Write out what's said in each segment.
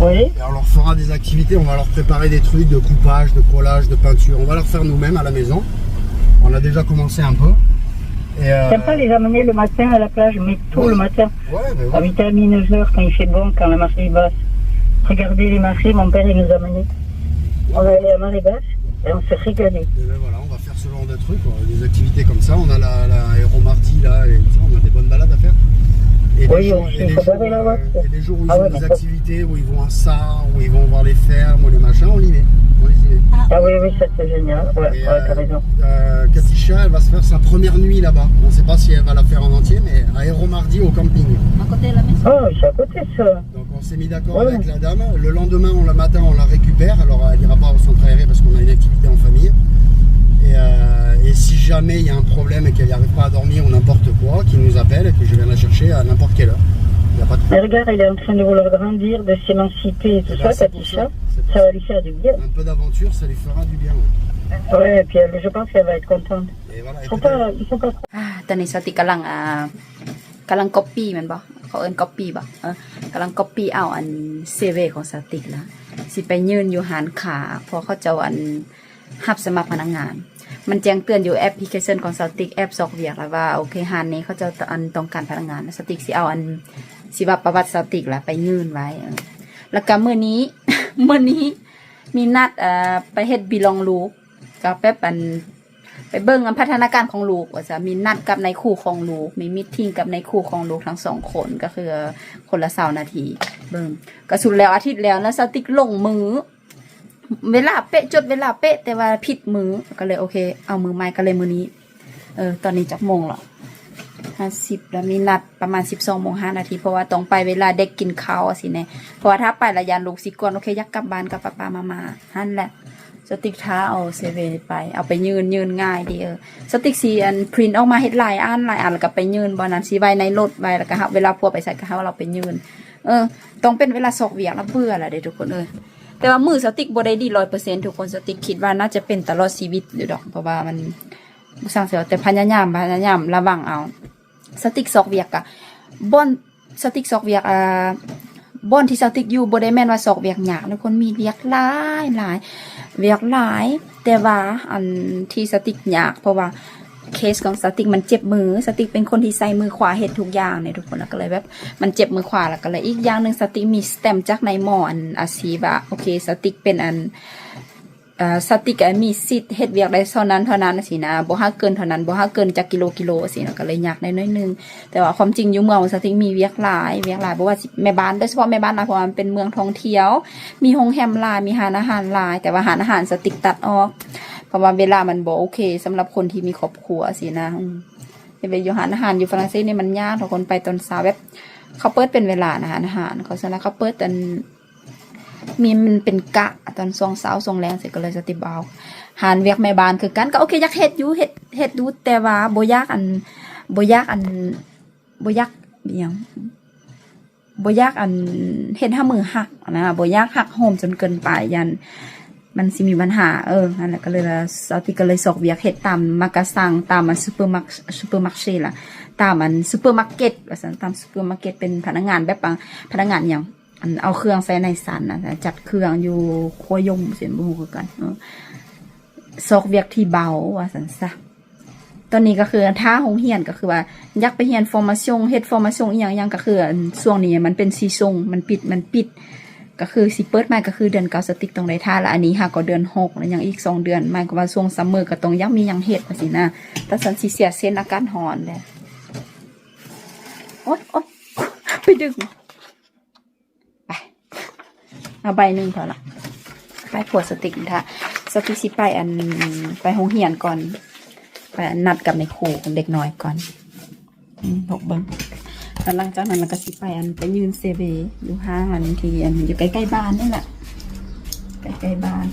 Oui. Et on leur fera des activités, on va leur préparer des trucs de coupage, de collage, de peinture. On va leur faire nous-mêmes à la maison. On a déjà commencé un peu. Et, euh, Sympa les amener le matin à la plage, mais tôt le matin. Ouais, mais ouais. À huit heures et demie, neuf heures, quand il fait bon, quand la marée est basse. Regardez les marées, mon père, il nous amenait. On allait à marée basse et on se régalait. Et ben voilà, on va faire ce genre de truc, quoi. Des activités comme ça. On a la, la Aéro Mardi, là, et tout ça, on a des bonnes balades à faire. Et les Oui, jours, aussi, et les faut jours, pas aller là-bas. euh, et les jours où ils Ah ont ouais, des mais ça activités, où ils vont à ça, où ils vont voir les fermes, ou les machins, on y est. On les y met. Ah oui, oui, ça c'est génial. Ouais, Et, ouais, t'as euh, raison. euh, Katisha, elle va se faire sa première nuit là-bas. On sait pas si elle va la faire en entier, mais Aéro Mardi au camping. À côté de la maison. Oh, c'est à côté ça. Donc on s'est mis d'accord Ouais. avec la dame. Le lendemain, on, le matin, on la récupère. Alors elle ira pas au centre aéré parce qu'on a une activité en famille. Et, euh, et si jamais il y a un problème et qu'elle n'y arrive pas à dormir ou n'importe quoi, qu'il nous appelle et que je viens la chercher à n'importe quelle heure. Il y a pas de Mais regarde, il est en train de vouloir grandir, de s'émanciper et tout Eh ben, ça, c'est t'as pour dit ça. ça. C'est pour Ça ça. va lui faire du bien. Un peu d'aventure, ça lui fera du bien, ouais. Ouais, et puis elle, je pense qu'elle va être contente. Et voilà, et Faut peut-être pas, il faut pas ອ່າ ຕອນນີ້ສາວຕິກກຳລັງ ອ່າ ກຳລັງກັອບປີ້ແມ່ນບໍ່? ເຂົາເອີ້ນກັອບປີ້ບໍ່? ເອີ ກຳລັງກັອບປີ້ເອົາອັນເຊວີຂອງສາວຕິກນະ ຊິໄປຍື່ນຢູ່ຮ້ານຄ້າ ເພາະເຂົາເຈົ້າອັນຮັບສະໝັກພະນັກງານ. ມັນແຈ້ງເຕືອນຢູ່ແອັບພລິເຄຊັນຂອງສາວຕິກ ແອັບຊອກວຽກລະວ່າ ໂອເຄ ຮ້ານນີ້ເຂົາເຈົ້າຕ້ອງການພະນັກງານ. ສາວຕິກຊິເອົາອັນຊີວະປະຫວັດສາວຕິກລະໄປຍື່ນໄວ້. ເອີ ລະກະມື້ນີ້ ມື້ນີ້ມີນັດ ເອີ ໄປເຮັດບີລອງລູກ ກະແບບອັນ ໄປເບິ່ງອັນພັດທະນາການຂອງລູກວ່າຊັ້ນ ມີນັດກັບນາຍຄູຂອງລູກ ມີມີດທິງກັບນາຍຄູຂອງລູກທັງສອງຄົນ ກໍຄືຄົນລະຊາວນາທີ ເບິ່ງ ກໍສຸດແລ້ວ ອາທິດແລ້ວນະ ສາວຕິກຫຼົງມື້ ເວລາເປະ ຈົດເວລາເປະ ແຕ່ວ່າຜິດມື້ ກໍເລີຍໂອເຄ ເອົາມື້ໃໝ່ ກໍເລີຍມື້ນີ້. ເອີ ຕອນນີ້ຈັກໂມງລະ? ຫ້າສິບ ລະມີນັດປະມານສິບສອງໂມງຫ້ານາທີ ເພາະວ່າຕ້ອງໄປເວລາເດັກກິນເຂົ້າຊີ້ແນ່ ເພາະວ່າຖ້າໄປລະຢ້ານລູກຊິກວນ ໂອເຄ ຢາກກັບບ້ານກັບປ້າໆມາໆ ຫັ້ນແຫຼະ. ສາວຕິກຖ້າເອົາເຊວີໄປ ເອົາໄປຍື່ນ ຍື່ນງ່າຍດີ. ເອີ ສາວຕິກຊິອັນພຣິນອອກມາເຮັດຫຼາຍອັນ ຫຼາຍອັນ ແລ້ວກໍໄປຍື່ນ ບ່ອນນັ້ນຊິໄວ້ໃນລົດໄວ້ ແລ້ວກໍເຮົາ ເວລາຜົວໄປໃສກໍໃຫ້ເຮົາໄປຍື່ນ. ເອີ ຕ້ອງເປັນເວລາຊອກວຽກລະເບື່ອລະເດ້ທຸກຄົນເອີຍ. ແຕ່ວ່າມືສາວຕິກບໍ່ໄດ້ດີຮ້ອຍເປີເຊັນທຸກຄົນ ສາວຕິກຄິດວ່າໜ້າຈະເປັນຕະຫຼອດຊີວິດຢູ່ດອກ ເພາະວ່າມັນບໍ່ຊ່າງເສຍ ແຕ່ພະຍາຍາມ ພະຍາຍາມລະວັງເອົາ. ສາວຕິກຊອກວຽກກະ ບ່ອນ ສາວຕິກຊອກວຽກ ອ່າ ບ່ອນທີ່ສາວຕິກຢູ່ບໍ່ໄດ້ແມ່ນວ່າຊອກວຽກຍາກ ທຸກຄົນ ມີວຽກຫຼາຍໆ ວຽກຫຼາຍ ແຕ່ວ່າອັນທີ່ສາວຕິກຍາກ ເພາະວ່າເຄສຂອງສາວຕິກມັນເຈັບມື ສາວຕິກເປັນຄົນທີ່ໃຊ້ມືຂວາເຮັດທຸກຢ່າງນີ້ທຸກຄົນ ລະກະເລີຍແບບມັນເຈັບມືຂວາ ລະກະເລີຍ ອີກຢ່າງໜຶ່ງສາວຕິກມີສະແຕັມຈາກນາຍໝໍ ອັນອາຊີບວ່າ ໂອເຄ ສາວຕິກເປັນອັນ ເອີ ສາວຕິກກະມີສິດເຮັດວຽກໄດ້ເທົ່ານັ້ນເທົ່ານັ້ນຊີ້ນະ ບໍ່ໃຫ້ເກີນເທົ່ານັ້ນ ບໍ່ໃຫ້ເກີນຈັກກິໂລກິໂລຊີ້ນະ ກະເລີຍຍາກໄດ້ໜ້ອຍໜຶ່ງ. ແຕ່ວ່າຄວາມຈິງຢູ່ເມືອງສາວຕິກມີວຽກຫຼາຍ ວຽກຫຼາຍ ບໍ່ວ່າຊິແມ່ບ້ານ ໂດຍສະເພາະແມ່ບ້ານນະ ເພາະວ່າມັນເປັນເມືອງທ່ອງທ່ຽວ ມີໂຮງແຮມຫຼາຍ ມີຮ້ານອາຫານຫຼາຍ ແຕ່ວ່າຮ້ານອາຫານສາວຕິກຕັດອອກ ເພາະວ່າເວລາມັນບໍ່ໂອເຄສຳລັບຄົນທີ່ມີຄອບຄົວຊີ້ນະ. ອືມ ເຮັດວຽກຢູ່ຮ້ານອາຫານຢູ່ຝຣັ່ງເສດນີ້ມັນຍາກ ທຸກຄົນ ໄປຕອນເຊົ້າ ແບບເຂົາເປີດເປັນເວລານະ ຮ້ານອາຫານເຂົາ ສ່ວນຫຼາຍເຂົາເປີດອັນ ມີ ມັນເປັນກະຕອນຊ່ວງເຊົ້າຊ່ວງແລງຊີ້ ກະເລີຍສາວຕິກບໍ່ເອົາ. ຫານວຽກແມ່ບ້ານຄືກັນ ກະໂອເຄ ຢາກເຮັດຢູ່ ເຮັດ ເຮັດຢູ່ ແຕ່ວ່າບໍ່ຢາກອັນ ບໍ່ຢາກອັນ ບໍ່ຢາກອີ່ຫຍັງ ບໍ່ຢາກອັນເຮັດໃຫ້ມືຫັກຫັ້ນນະ ບໍ່ຢາກຫັກໂຫມຈົນເກີນໄປ ຢ້ານມັນຊິມີບັນຫາ. ເອີ ຫັ້ນແຫຼະ ກະເລີຍວ່າສາວຕິກກະເລີຍຊອກວຽກເຮັດຕາມມາກາຊັງ ຕາມອັນຊຸບເປີມາກ ຊຸບເປີມາເຊລະ ຕາມອັນຊຸບເປີມາເກັດວ່າຊັ້ນ ຕາມຊຸບເປີມາເກັດ ເປັນພະນັກງານແບບ ອາ ພະນັກງານອີ່ຫຍັງ ອັນເອົາເຄື່ອງໃສ່ໃນຊັ້ນນະ ຈັດເຄື່ອງຢູ່ຄົວຍົມ ຊິບໍ່ຮູ້ຄືກັນ. ເອີ ຊອກວຽກທີ່ເບົາວ່າຊັ້ນຊະ. ຕອນນີ້ກໍຄືຖ້າໂຮງຮຽນ ກໍຄືວ່າຢາກໄປຮຽນຟໍມາຊົງ ເຮັດຟໍມາຊົງອີ່ຫຍັງໆ ກໍຄື ອັນ ຊ່ວງນີ້ມັນເປັນຊີຊົງ ມັນປິດ ມັນປິດ ກໍຄືຊິເປີດໃໝ່ ກໍຄືເດືອນເກົ້າ ສາວຕິກຕ້ອງໄດ້ຖ້າລະ. ອັນນີ້ຫາກໍເດືອນຫົກ ລະຍັງອີກສອງເດືອນ ໝາຍຄວາມວ່າຊ່ວງຊັມເມີກໍຕ້ອງຢາກມີຫຍັງເຮັດວ່າຊີ້ນະ ແຕ່ສັນຊິເສຍເສັ້ນອາກາດຮ້ອນແຫຼະ. ໂອດ ໂອດ ໄປດຶງ ໄປ ເອົາໃບໜຶ່ງພໍລະ ໄປ ຜົວສາວຕິກທາ ສາວຕິກຊິໄປອັນ ໄປໂຮງຮຽນກ່ອນ ໄປອັນນັດກັບນາຍຄູເດັກນ້ອຍກ່ອນ ອືມ ພົກເບິ່ງ ແລ້ວຫຼັງຈາກນັ້ນລະກະຊິໄປອັນ ໄປຍື່ນເຊວີຢູ່ຫ້າງອັນທີ່ອັນຢູ່ໃກ້ໆບ້ານນີ້ແຫຼະ ໃກ້ໆບ້ານ.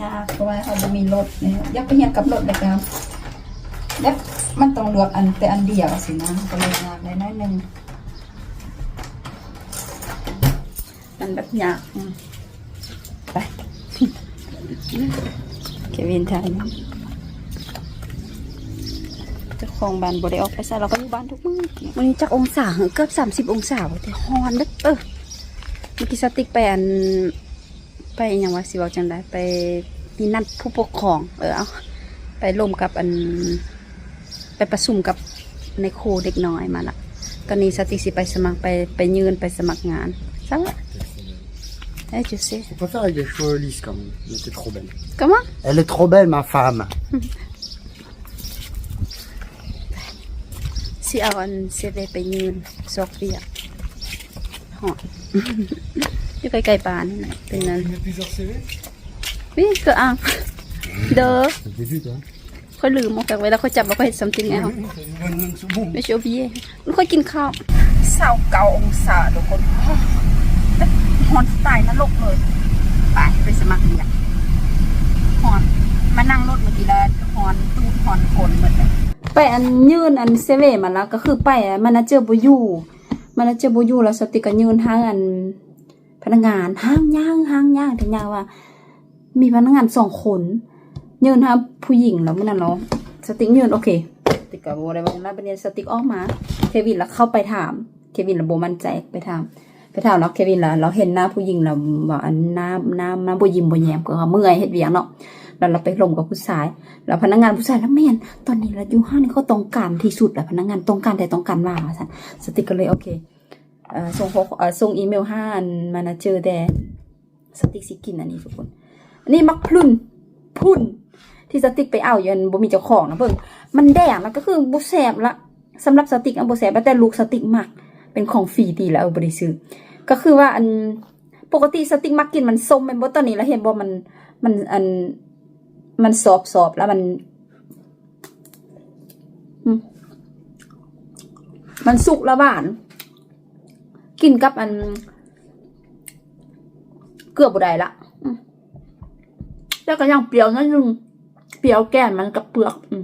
ຍາກ ເພາະວ່າເຮົາບໍ່ມີລົດນີ້ ຢາກໄປຮຽນກັບລົດ ແລ້ວກະແບບມັນຕ້ອງເລືອກອັນແຕ່ອັນດຽວຊີ້ນະ ກໍເລີຍຍາກໄດ້ໜ້ອຍໜຶ່ງ ມັນແບບຍາກ. ອືມ ໄປ ເຄວິນຖ່າຍ ທຸກຄ ຂອງບ້ານບໍ່ໄດ້ອອກໄປໃສ ເຮົາກໍຢູ່ບ້ານທຸກມື້. ມື້ນີ້ຈັກອົງສາເຫືອ ເກືອບສາມສິບອົງສາບໍ່ ແຕ່ຮ້ອນເດີ. ເອີ ເມື່ອກີ້ສະຕິກໄປອັນ ໄປຫຍັງວະ ຊິເວົ້າຈັ່ງໃດ ໄປມີນັດຜູ້ປົກຄອງ ເອີ ເອົາ ໄປລົມກັບອັນ ໄປປະຊຸມກັບນາຍຄູເດັກນ້ອຍມາລະ. ຕອນນີ້ສະຕິກຊິໄປສະໝັກ ໄປ ໄປຍື່ນ ໄປສະໝັກງານ. Ça va ? Eh, je sais. On peut faire avec des cheveux lisses quand même. Mais t'es trop belle. Comment ? Elle est trop belle, ma femme. ຊິເອົາອັນ CV ໄປຍື່ນສອກວຽກ. ຮ້ອນ ຢູ່ໃກ້ໆບ້ານນີ້ນະ ເປັນນັ້ນ. Tu mets plusieurs CV ? Oui, que un. Deux. T'as vu, toi ? ຂ້ອຍລືມ ອອກຈາກເວລາຂ້ອຍຈັບແລ້ວຂ້ອຍເຮັດ something else. Mais j'ai oublié. ຂ້ອຍກິນເຂົ້າ ຊາວເກົ້າອົງສາທຸກຄົນ. ຮ້ອນຕາຍນະລົກເລີຍ. ໄປ ໄປສະໝັກວຽກ. ຮ້ອນ ມານັ່ງລົດເມື່ອກີ້ລະຮ້ອນຕູດຮ້ອນຂົນໝົດເລີຍ. ໄປອັນຍື່ນອັນ CV ມາລະ ກໍຄືໄປ manager ບໍ່ຢູ່ manager ບໍ່ຢູ່ລະ ສະຕິກກໍຍື່ນທາງອັນ ພະນັກງານ ຫ້າງຍ່າງ ຫ້າງຍ່າງ ແຕ່ຍ່າງວ່າມີພະນັກງານສອງຄົນ ຍື່ນຫາຜູ້ຍິງ. ແລ້ວມື້ນັ້ນເນາະ ສະຕິກຍື່ນ ໂອເຄ ສະຕິກກໍບໍ່ໄດ້ເວົ້ານະ. ບາດນີ້ສະຕິກອອກມາ ເຄວິນລະເຂົ້າໄປຖາມ ເຄວິນລະບໍ່ໝັ້ນໃຈ ໄປຖາມ ໄປຖາມເນາະ ເຄວິນລະ ລາວເຫັນໜ້າຜູ້ຍິງລະວ່າ ອັນ ໜ້າ ໜ້າ ໜ້າບໍ່ຍິ້ມບໍ່ແຍ້ມ ກໍວ່າເມື່ອຍເຮັດວຽກເນາະ. ແລ້ວລາວໄປລົມກັບຜູ້ຊາຍ ແລ້ວພະນັກງານຜູ້ຊາຍລະ ແມ່ນ ຕອນນີ້ລະຢູ່ຮ້ານນີ້ເຂົາຕ້ອງການທີ່ສຸດລະ ພະນັກງານຕ້ອງການແທ້ຕ້ອງການວ່າ ວ່າຊັ້ນ. ສະຕິກກໍເລີຍ ໂອເຄ ເອີ ສົ່ງຂໍ້ ເອີ ສົ່ງອີເມວຫາອັນ manager ແດ່ ສະຕິກຊິກິນອັນນີ້ທຸກຄົນ. ອັນນີ້ໝາກພຣຸ່ນ ພຣຸ່ນ ທີ່ສະຕິກໄປເອົາຢູ່ ອັນບໍ່ມີເຈົ້າຂອງນະ ເບິ່ງ ມັນແດງລະ ກໍຄືບໍ່ແຊບລະ. ສຳລັບສະຕິກ ອັນບໍ່ແຊບ ແຕ່ລູກສະຕິກມັກ ເປັນຂອງຟຣີດີລະ ເອີ ບໍ່ໄດ້ຊື້. ກໍຄືວ່າ ອັນ ປົກກະຕິສະຕິກມັກກິນມັນສົ້ມແມ່ນບໍ່? ຕອນນີ້ລະເຫັນບໍ່ ມັນ ມັນ ອັນ ມັນຊອບໆ ລະມັນ ອືມ ມັນສຸກລະຫວານ ກິນກັບອັນ ເກືອບບໍ່ໄດ້ລະ ອືມ ແຕ່ກໍຍັງປ່ຽວໜ້ອຍໜຶ່ງ ປ່ຽວແກ່ນມັນກັບເປືອກ ອືມ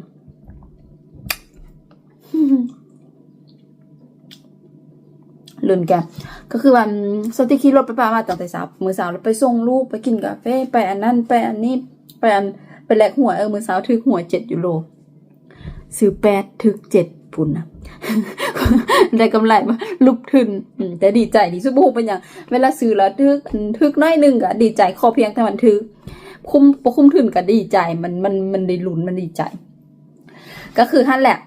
ລື່ນແກ່ນ. ກໍຄືວ່າ ສະຕິກຂີ່ລົດໄປປະມາຕັ້ງແຕ່ເຊົ້າ ມື້ເຊົ້າ ແລ້ວໄປສົ່ງລູກ ໄປກິນກາເຟ ໄປອັນນັ້ນ ໄປອັນນີ້ ໄປອັນ ໄປແລກຫວຍ ເອີ ມື້ເຊົ້າຖືກຫວຍເຈັດຢູໂຣ ຊື້ແປດຖືກເຈັດພຸ້ນນະ ໄດ້ກຳໄລບໍ່ ຫຼຸບທຶນ ອືມ ແຕ່ດີໃຈທີ່ສຸດ ບໍ່ຮູ້ເປັນຫຍັງ ເວລາຊື້ແລ້ວຖືກ ຖືກໜ້ອຍໜຶ່ງກໍດີໃຈ ຂໍພຽງແຕ່ມັນຖືກ ຄຸ້ມ ບໍ່ຄຸ້ມທຶນກໍດີໃຈ ມັນ ມັນ ມັນໄດ້ລຸ້ນ ມັນດີໃຈ. ກໍຄືຫັ້ນແຫຼະ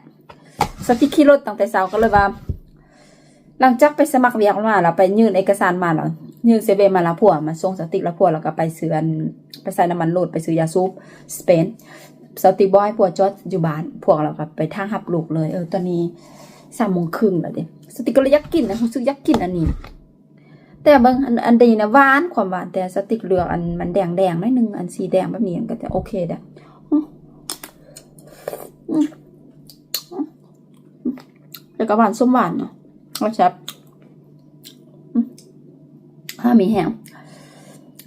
ສະຕິກຂີ່ລົດຕັ້ງແຕ່ເຊົ້າ ກໍເລີຍວ່າ ຫຼັງຈາກໄປສະໝັກວຽກມາແລ້ວ ໄປຍື່ນເອກະສານມາແລ້ວ ຍື່ນເຊເວມາແລ້ວ ຜົວມາສົ່ງສະຕິກ ແລ້ວຜົວລາວກໍໄປຊື້ອັນ ໄປໃສ່ນ້ຳມັນລົດ ໄປຊື້ຢາສູບສະເປນ. ສະຕິກບອກໃຫ້ຜົວຈອດຢູ່ບ້ານ ພວກລາວກໍໄປຖ້າຮັບລູກເລີຍ. ເອີ ຕອນນີ້ສາມໂມງເຄິ່ງແລ້ວເດ້ ສະຕິກກໍເລີຍຢາກກິນນະ ຮູ້ສຶກຢາກກິນອັນນີ້ ແຕ່ເບິ່ງ ອັນ ອັນນີ້ນະຫວານ ຄວາມຫວານ ແຕ່ສະຕິກເລືອກອັນມັນແດງໆໜ້ອຍໜຶ່ງ ອັນສີແດງແບບນີ້ມັນກໍຈະໂອເຄເດ້ ອືມ ອືມ ແລ້ວກໍຫວານ ສົ້ມຫວານເນາະ ແຊບ ອືມ ຖ້າມີແຮງ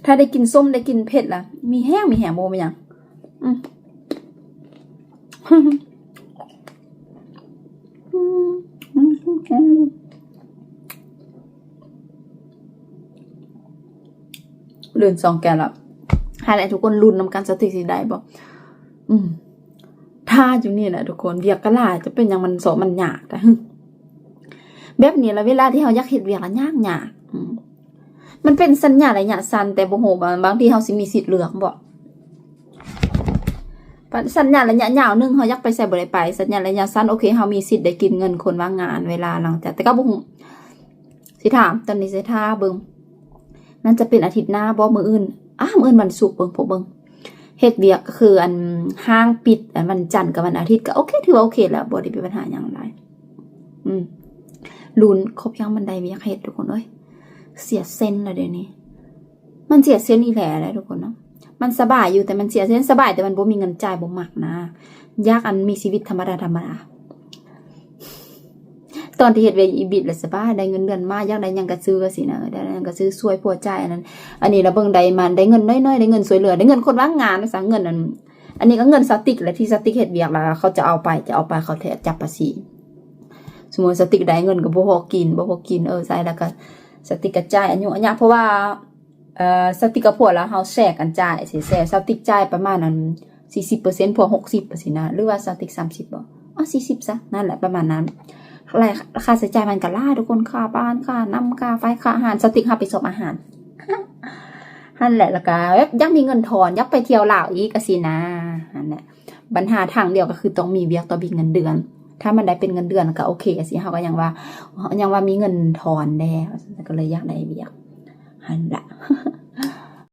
ຖ້າໄດ້ກິນສົ້ມ ໄດ້ກິນເຜັດລະ ມີແຮງ ມີແຮງ ບໍ່ເປັນຫຍັງ ອືມ. ລື່ນສອງແກ້ວແລ້ວ ຫັ້ນແຫຼະທຸກຄົນ ລຸ້ນນຳກັນ ສະຕິກຊິໄດ້ບໍ່? ອືມ ຖ້າຢູ່ນີ້ແຫຼະທຸກຄົນ ວຽກກໍຫຼາຍ ຈະເປັນຫຍັງມັນຊອກ ມັນຍາກແທ້ ແບບນີ້ລະ ເວລາທີ່ເຮົາຢາກເຮັດວຽກລະຍາກຍາກ ອືມ ມັນເປັນສັນຍາໄລຍະສັ້ນ ແຕ່ບໍ່ຮູ້ວ່າບາງທີເຮົາຊິມີສິດເລືອກບໍ່? ສັນຍາໄລຍະຍາວໜຶ່ງ ເຮົາຢາກໄປໃສບໍ່ໄດ້ໄປ ສັນຍາໄລຍະສັ້ນ ໂອເຄ ເຮົາມີສິດໄດ້ກິນເງິນຄົນວ່າງງານ ເວລາຫຼັງຈາກ ແຕ່ກໍບໍ່ຮູ້ ຊິຖາມ ຕອນນີ້ຊິຖ້າເບິ່ງ ໜ້າຈະເປັນອາທິດໜ້າບໍ່ ມື້ອື່ນ ອ້າ ມື້ອື່ນວັນສຸກ ເບິ່ງ ພວກເບິ່ງ ເຮັດວຽກກໍຄືອັນ ຫ້າງປິດ ອັນວັນຈັນກັບວັນອາທິດ ກໍໂອເຄ ຖືວ່າໂອເຄແລ້ວ ບໍ່ໄດ້ມີບັນຫາຫຍັງຫຼາຍ ອືມ ລຸ້ນ ຄົບຍັງມັນໄດ້ວຽກເຮັດ ທຸກຄົນເອີຍ ເສຍເຊັນແລ້ວດຽວນີ້. ມັນເສຍເຊັນອີ່ແຫຼະແຫຼະທຸກຄົນເນາະ ມັນສະບາຍຢູ່ ແຕ່ມັນເສຍເຊັນ ສະບາຍ ແຕ່ມັນບໍ່ມີເງິນຈ່າຍ ບໍ່ມັກນະ ຢາກອັນມີຊີວິດທຳມະດາ ທຳມະດາ ຕອນທີ່ເຮັດວຽກຢູ່ອີບິດລະສະບາຍ ໄດ້ເງິນເດືອນມາ ຢາກໄດ້ຫຍັງກະຊື້ ວ່າຊີ້ນະ ໄດ້ຫຍັງກະຊື້ ຊ່ວຍຜົວຈ່າຍອັນນັ້ນ ອັນນີ້ລະເບິ່ງໄດ້ມາ ໄດ້ເງິນໜ້ອຍໆ ໄດ້ເງິນຊ່ວຍເຫຼືອ ໄດ້ເງິນຄົນວ່າງງານວ່າຊັ້ນ ເງິນອັນ ອັນນີ້ກໍເງິນສະຕິກແຫຼະ ທີ່ສະຕິກເຮັດວຽກລະເຂົາຈະເອົາໄປ ຈະເອົາໄປ ເຂົາແທະ ຈັບພາສີ ສົມມຸດສະຕິກໄດ້ເງິນກໍບໍ່ພໍກິນ ບໍ່ພໍກິນ ເອີ ໃຊ້ລະກະ ສະຕິກກະຈ່າຍອາຍຸອາຍະ ເພາະວ່າ ເອີ ສະຕິກກັບຜົວລະເຮົາແຊກັນຈ່າຍ ຊິແຊ ສະຕິກຈ່າຍປະມານອັນ ສີ່ສິບເປີເຊັນ ຜົວ ຫົກສິບ ຈັ່ງຊີ້ນະ ຫຼືວ່າສະຕິກ ສາມສິບ ບໍ ເອົາສີ່ສິບຊະ ນັ້ນແຫຼະ ປະມານນັ້ນ. ລາຍ ຄ່າໃຊ້ຈ່າຍມັນກໍຫຼາຍທຸກຄົນ ຄ່າບ້ານ ຄ່ານ້ຳ ຄ່າໄຟ ຄ່າອາຫານ ສະຕິກຮັບຜິດຊອບອາຫານ ຫັ້ນແຫຼະ. ແລ້ວກໍແບບຢາກມີເງິນທອນ ຢາກໄປທ່ຽວລາວອີກ ຈັ່ງຊີ້ນະ. ຫັ້ນແຫຼະ ບັນຫາທາງດຽວກໍຄືຕ້ອງມີວຽກ ຕ້ອງມີເງິນເດືອນ. ຖ້າມັນໄດ້ເປັນເງິນເດືອນກໍໂອເຄ ຈັ່ງຊີ້ ເຮົາກໍຍັງວ່າ ຍັງວ່າມີເງິນທອອນແດ່ ກໍເລີຍຢາກໄດ້ວຽກ ຫັ້ນລະ.